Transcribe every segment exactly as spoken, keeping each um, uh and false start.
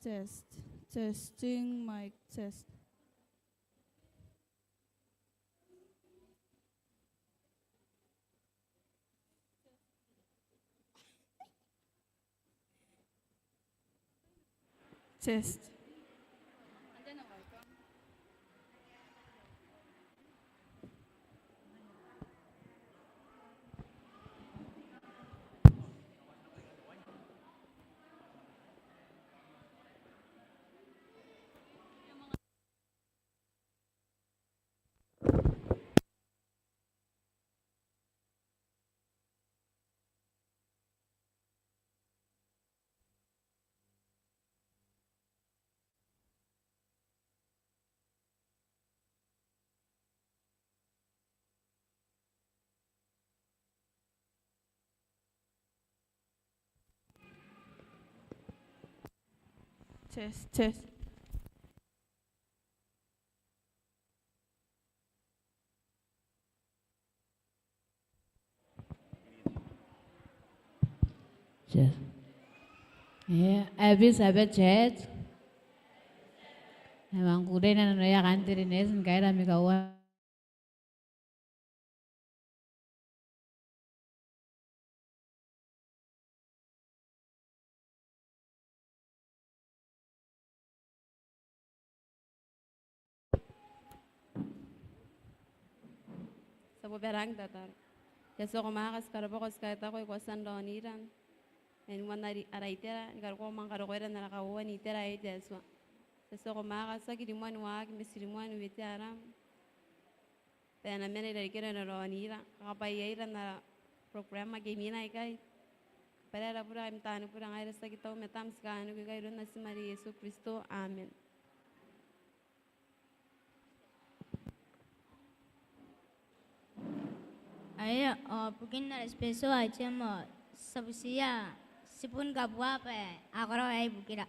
Test. Testing, mic test. Test. Test, test. Test. E, happy Sabbath, church. E, I a manga kukurei n nanoia kaain te rineti ni kaira ami kauoua. Ti a bobaraaki n tataro. Te Atua, ko mwaaka, ti karabwako, ti kaitako, ko a tia n raonira. E, ni moan ara itera, ni karokoa ko manga karokoira n ara kauoua n itera aei, te Atua. Te Atua, ko mwaaka, ti aki rimoa ni waaki ma ti rimoa ni wetea aram. Bwa e na mena i rarikira n raonira, kakabwaiaira n ara program ake imwina ikai. Kabwarai ara bure, am taani bure ngaira, ti aki tau i matam, ti kaaniko ikai iroun Natim are Iesu Kristo. Amen. Aio, ao bukin ara special item ao ti a butiia tibun kabua bwa a karaoa aei ibukira.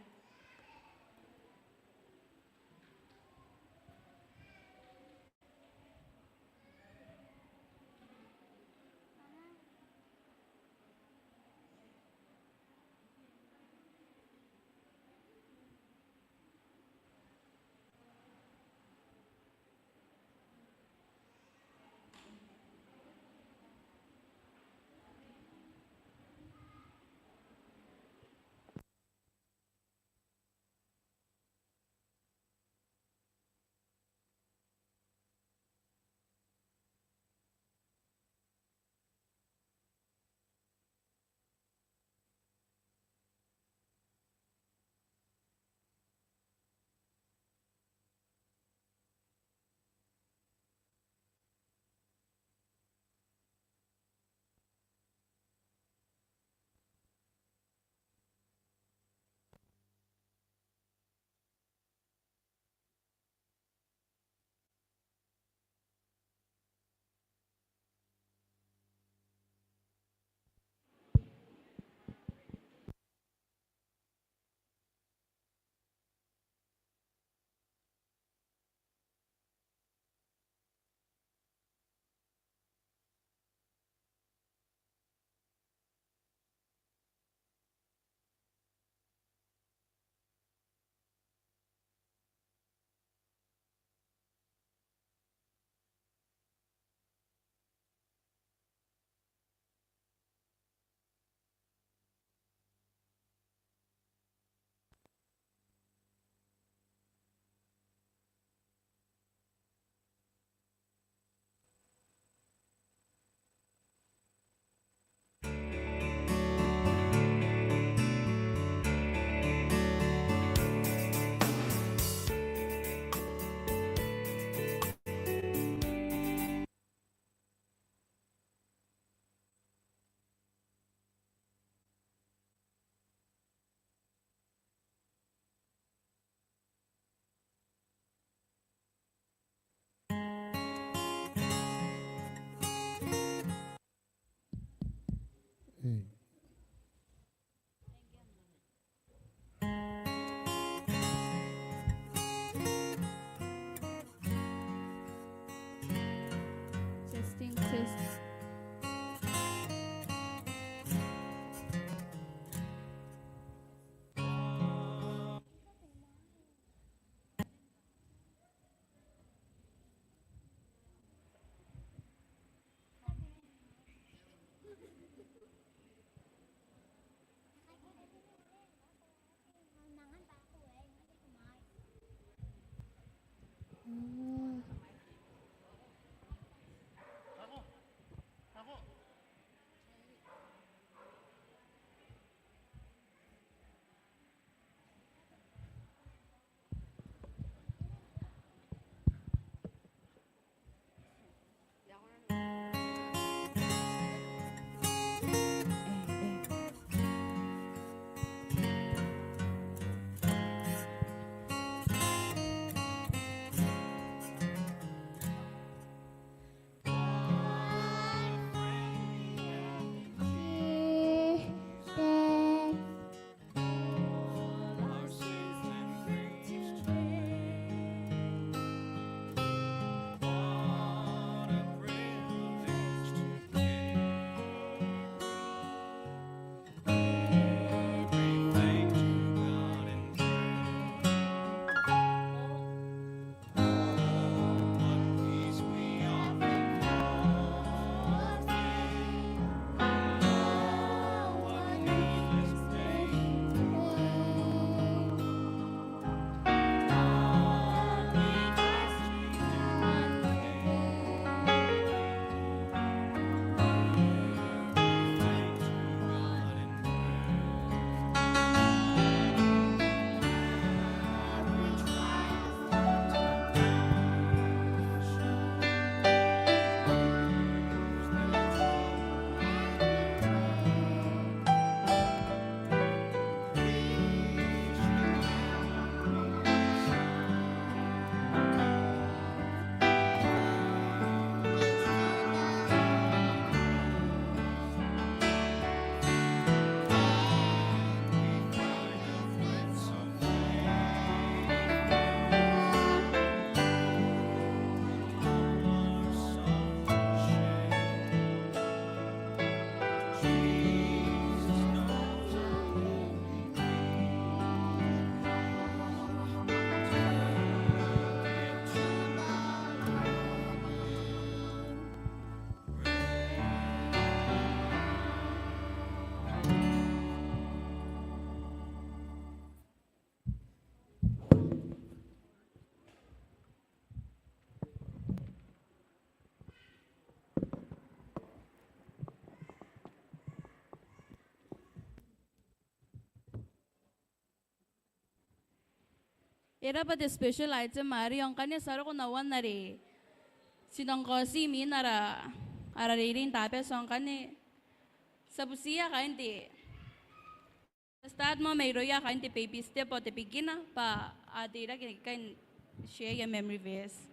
E raba te special item arei. Ao ngkanne ti a roko n aron are ti nang kaoti imwin ara, ara reirei n Tabati. Ao ngkanne ti a butiia kaain te, ti a start moa mairouia kaain te baby step ao te beginner bwa a teirake ni kan share aia memory verse.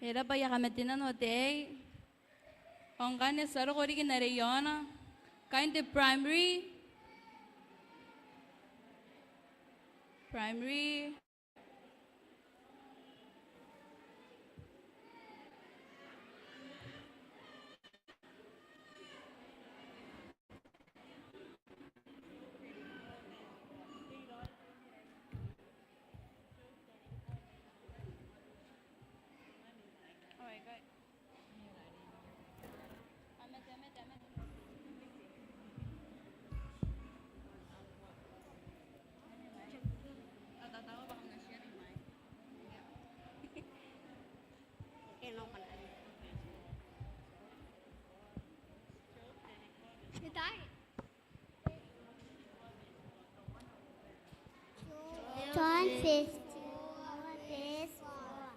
E raba aia kamatenano ataei. Ao ngkanne ti a roko riki n are iaona, kaain te primary. Primary. John fifteen, verse four.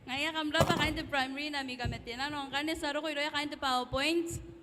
Ngaia, kam rabwa kaain te primary n ami kamatenano. Ngkanne ti a roko irouia kaain te PowerPoint.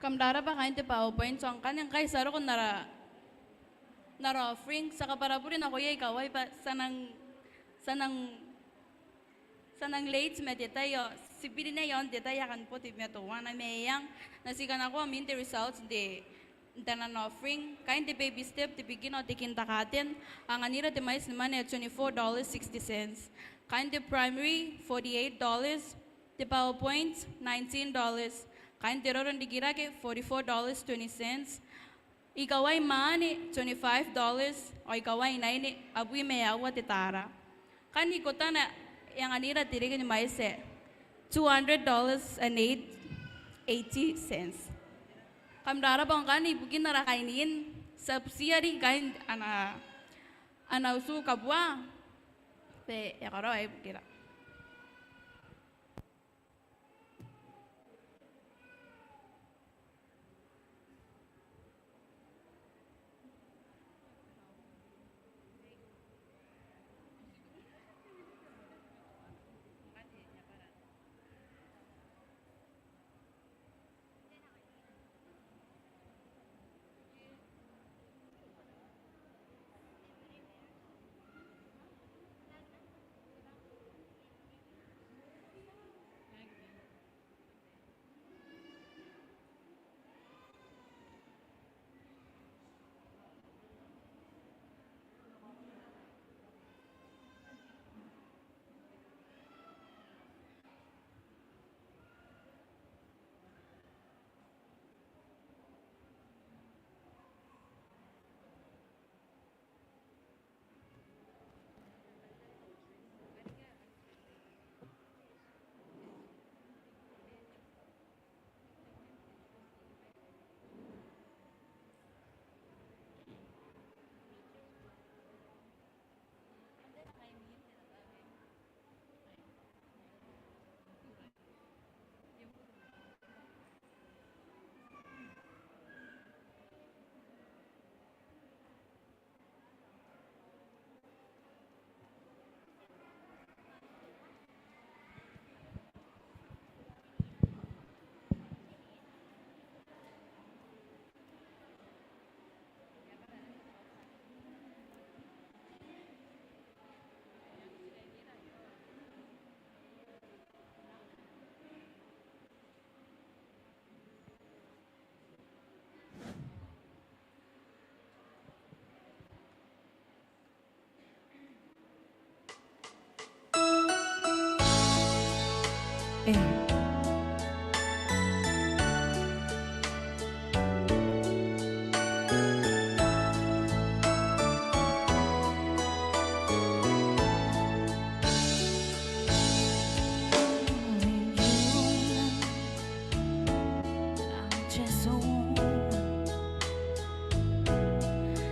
Kam rarabwa kaain te PowerPoint, ao ngkanne ngkai ti a roko n ara, n ara offering, ti a kabwarabure nakoia ikawai bwa ti a nang, ti a nang, ti a nang late ma te tai ao ti birinea iaon te tai ae kan bo tebwi ma teuana. Ma e eng, ti a tii kanakoa mwin te results n te, n te nano offering. Kaain te baby step, te beginner ao te kindergarten, anganira te mwaiti ni mwane ae twenty-four dollars sixty cents. Kaain te primary, forty-eight dollars. Te PowerPoint, nineteen dollars. Kaain te roro n rikirake, forty-four dollars twenty cents. Ikawai mwaane, twenty-five dollars, ao ikawai naine, abwi ma aua te taara. Kaain ikotana, e anganira te reke ni mwaiti ae two hundred dollars and eight, eighty cents. Kam rarabwa ngkanne ibukin ara kainiin, ti a butiia riki kaain ana, ana utu kabua, bwa e a karaoa ibukira.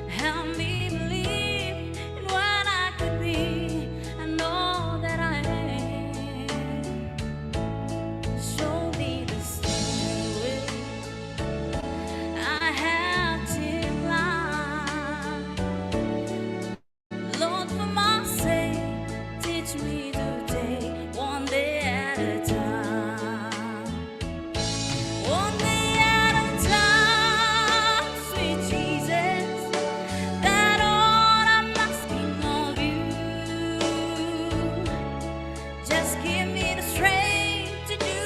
Help me believe in what I could be and all that I am. Show me the strength I have to climb. Lord, for my sake, teach me to take one day at a time. One day at a time, sweet Jesus, that all I'm asking of you. Just give me the strength to do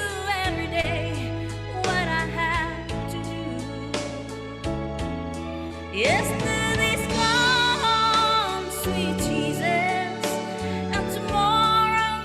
every day what I have to do. Yesterday's gone, sweet Jesus, and tomorrow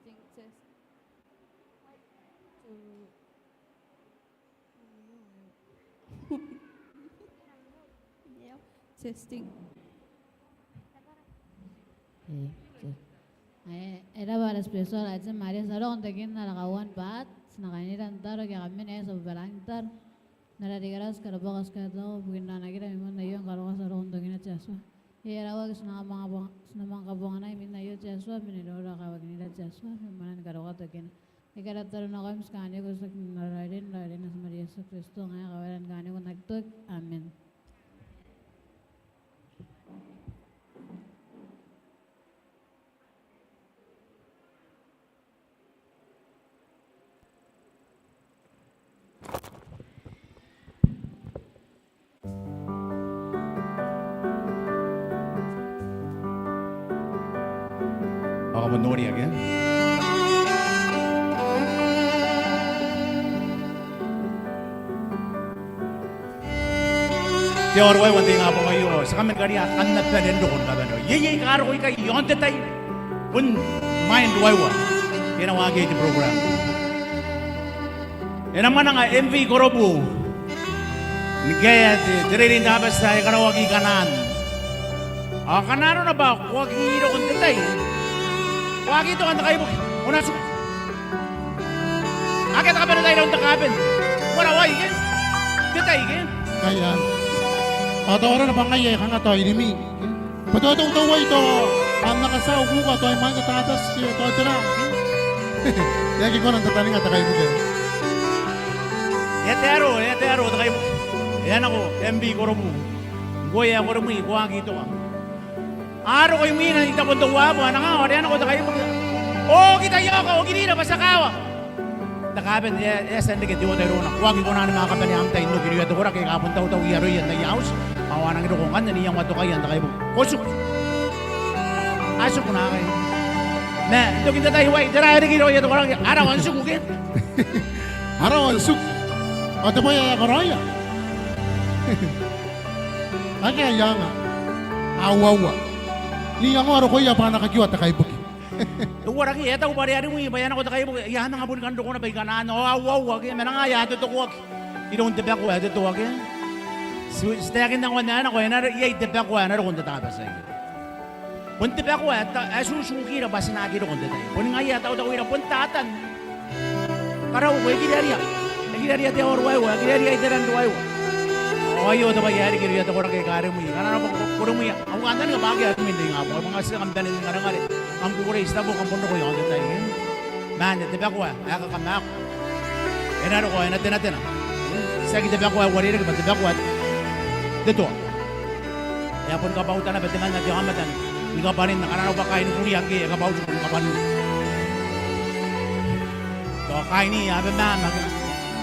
Testing, test. Two. Testing. E, e raba ara special item, Maria, ti na roko n taekinna ara kauoua n baat, ti na kainira n taro ke kam mena, e, ti a bobaraang n taro. N ara rikirake ti karabwako, ti kaitau ibukin raonakira mai moan aio, ngkana ti a roko n taekinna te Atua. E, ara uaki ti na manga kabonganai imwin aio te Atua, ma n aron ara kawakinira te Atua, ma moan ara karokoa taekina. Ike ara taro nakoim ti kaaniko, ti aki n ara rairi, n rairi Natina Maria Iesu Kristo, ngaia kawara ni kaaniko n aki toki. Amen. Ao kam bon noria ke? Te aoa ruaiwa n te ingabong aio, ti a kaman karia, kam na bane n roko ni kabane. Iai aika a roko ikai i aon te tai, bon mwain ruaiwa. E na waaki te program. E na mwananga M V Korobu ni kaea te, te reirei n Tabati ae karaoaki i Kanaan. Ao ngkana arona bwa ko aki roko n te tai, ko aki toka n te kaibuke, ko na tiku. Akea te kabanea n tai iroun te kaaben. Ko a rawai ke? Te tai ke? Ngaia. Ao tao arona bwa ngaia e kanga tao irimi. Bwa tao tautauai tao, a na katia au kuuka tao imwain te Tabati ke tao tera. E aki kona n tataninga te kaibuke. E a te aro, e a te aro te kaibuke. E a nako M V Korobu. Ngkoe ae ko rimwi, ko aki toka. A roko imwina i tabon teuaabo, a nang ao are a nako te kaibuke. Oki taiaoka, okirira bwa ti a kawa. Te kaaben e a, e a tia n reke te oota irouna. Ko aki kona ni manga kabanea am tai n oki irouia te koraki aika bon tautau i aroia n aia auti. Ao a nangi roko ngkanne n iangoa tokaia n te kaibuke. Ko tiku. A tiku naakai. Ma n tokin te tai wai, tera ae riki irouia te koraki? A rawa n tiku ke? A rawa n tiku. Ao te bwai ae a karaoia, akea aia anga. A uaua n iangoa rokoia bwa a na kakioa te kaibuke. E uaraki, e a tau bwa are a rimwi bwa e a nako te kaibuke, e a manga boni kan roko naba i Kanaan, ao a uaua ke, ma ngaia a totokoaki iroun te bako ae totoa ke. Ti, ti taekinna ngkoa ae nako, e na, iai te bako ae na roko n te Tabati aei. Bon te bako ae ta, ae tutukira bwa ti na aki roko n te tai. Boni ngaia ae tautauira, bon Tatan. Karauko, e kiriaria. E kiriaria te aoa ruaiwa, e kiriaria iteran ruaiwa. Ao aio te bwai ae riki irouia te koraki aika rimwi. Ngkana arona bwa ko, ko rimwi, au kantaninga bwa akea rimwi n te ingabong. Bwa ngkai ti a kam bane n ngarengareng, kam kukurei, ti tabo, kam bon roko i aon te tai, e. Ma anne te bako ae, ae kakamaku. E na roko, e na tenatena. Tiaki te bako ae uarereke, bwa te bako ae totoa. E a boni kabauta naba temanna te aomata ni kabwanin, ngkana arona bwa kaain Kuria ngke e kabauti boni kabwanin. Tao kaain Abemama ke,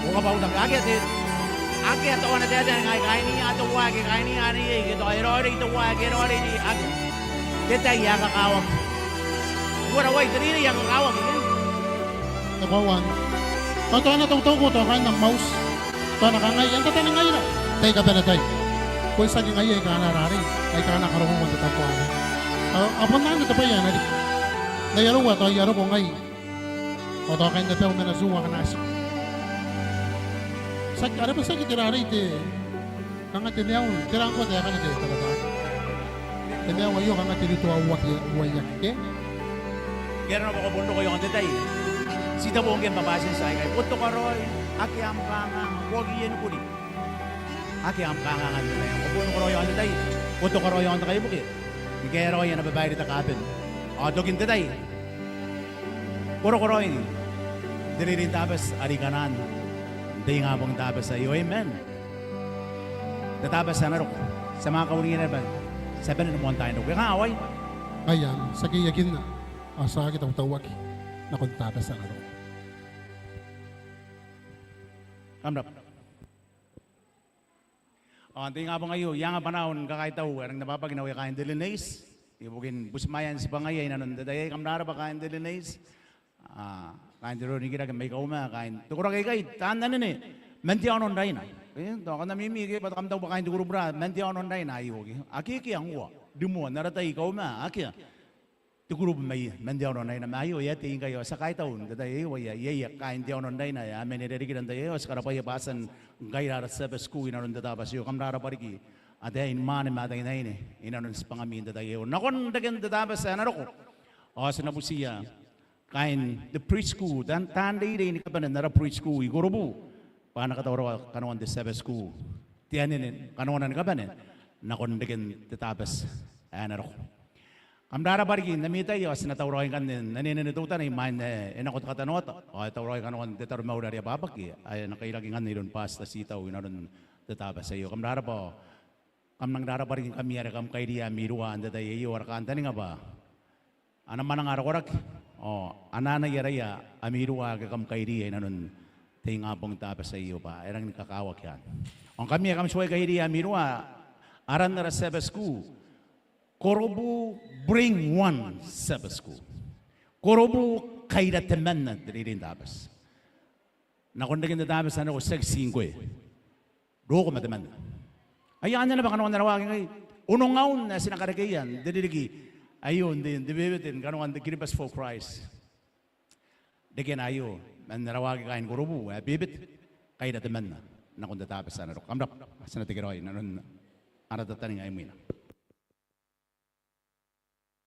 ko kabauta ke, akea te, akea tao ana taetae ngai, kaain Atoa ke, kaain Aneiei ke, tao e raoiroi teuae ke, e raoiroi, akea. Te tai ae kakawaki. Ko rawai te reirei ae kakawaki, e? E koaua anne. Ao tao a na tautauko tao kaain am auti. Tao a na kangai, e a tataningaira. Tai kabane tai. Bon tiaki ngaia aika a na rarei, aika a na karokoko n te tabo anne. Ao, a bon anne te bwai ae na riki. N ai aroia tao I a roko ngai. Ao tao kaain abau ma natiu akana a tiku. Tiaki, are bon tiaki te rarei te, kanga te maiu, tera ngkoa taekana te, te taratara. Te maiu aio kanga te rito ao uaki, uaiaki ke. Ngke arona bwa ko bon roko i aon te tai, ti tabo ngke am bwabwati n tia aikai. Ko tokaraoi, akea am kanganga, ko aki ieni kuri. Akea am kanganga n te tai. Ko bon roko raoi i aon te tai, ko tokaraoi i aon te kaibuke. Ngke e raoi ana babaire te kaaben. Ao tokin te tai, ko roko raoi n te reirei n Tabati are i Kanaan. N te ingabong n Tabati aio, amen. Te Tabati ae na roko. Ti a manga kauringiia naba. Ti a bane ni moantaai n roko. E kanga, ao ai? Ngaia anne, ti a keiakinna. Ao ti a aki tautauaki nakon te Tabati ae na roko. Kam rabwa. Ao n te ingabong aio, I anga bwanaau ni kakaitau ae rangi n abwabwaki nakoia kaain te Lineiti ibukin butimwaean tibwangaia inanon te tai aei. Kam rabwa kaain te Lineiti. A, kaain te roro n rikirake mai Kauma, kaain te koraki aikai, taan anene man te aono n Raina. E, tao kam na mimi ke, bwa kam taku bwa kaain te kurubura man te aono n Raina aio ke. Akekei ngkoa, rimoa n ara tai i Kauma, akea. te group mai, man te aono n Raina. Ma aio e a tei ngkai ao ti a kaitau n te tai aio, iai, iai kaain te aono n Raina ae a mena irarikira n te tai aio, ti karabwaia bwa a tia ni kaira ara Sabbath School inanon te Tabati aio. Kam rabwa riki ataei ni mwaane ma ataeinaine inanon tibwangami n te tai aio. Nakon reken te Tabati ae na roko ao ti na butiia kaain te preschool, taan, taan reirei ni kabane n ara preschool i Korobu bwa a na katauraoa kanoan te Sabbath School, te anene, kanoana ni kabane nakon reken te Tabati ae na roko. Kam rabwa riki n ami tai ao ti na tauraoi ngkanne n anenei teutana imwain ae e nako te katanoata ao e tauraoi kanoan te taromauri are ababaki ae e na kairaki ngkanne iroun Pastor Titau inanon te Tabati aio. Kam rabwa, kam nang rabwa riki ngkami are kam kairiia ami irua n te tai aio, ara kantaninga bwa a na mwananga ara koraki ao a na anaia araia ami irua ake kam kairiia inanon te ingabong n te Tabati aio bwa e rangi ni kakawaki anne. Ao ngkami ae kam tuai kairiia ami irua, aran ara Sabbath School, Korobu Bring One Sabbath School. Korobu, kaira temanna te reirei n Tabati. Nakon reken te Tabati ae na roko, tiaki ti ngkoe, roko ma temanna. Ai anne naba kanoan ara waaki ngkai, onongaun ae ti na karekea n te ririki aio n te, n te wewete ni kanoan te Kiribati for Christ. Rekena aio, man ara waaki kaain Korobu ae bebete, kaira temanna nakon te Tabati ae na roko. Kam rabwa, ti na tekeraoi inanon ara tataninga imwina.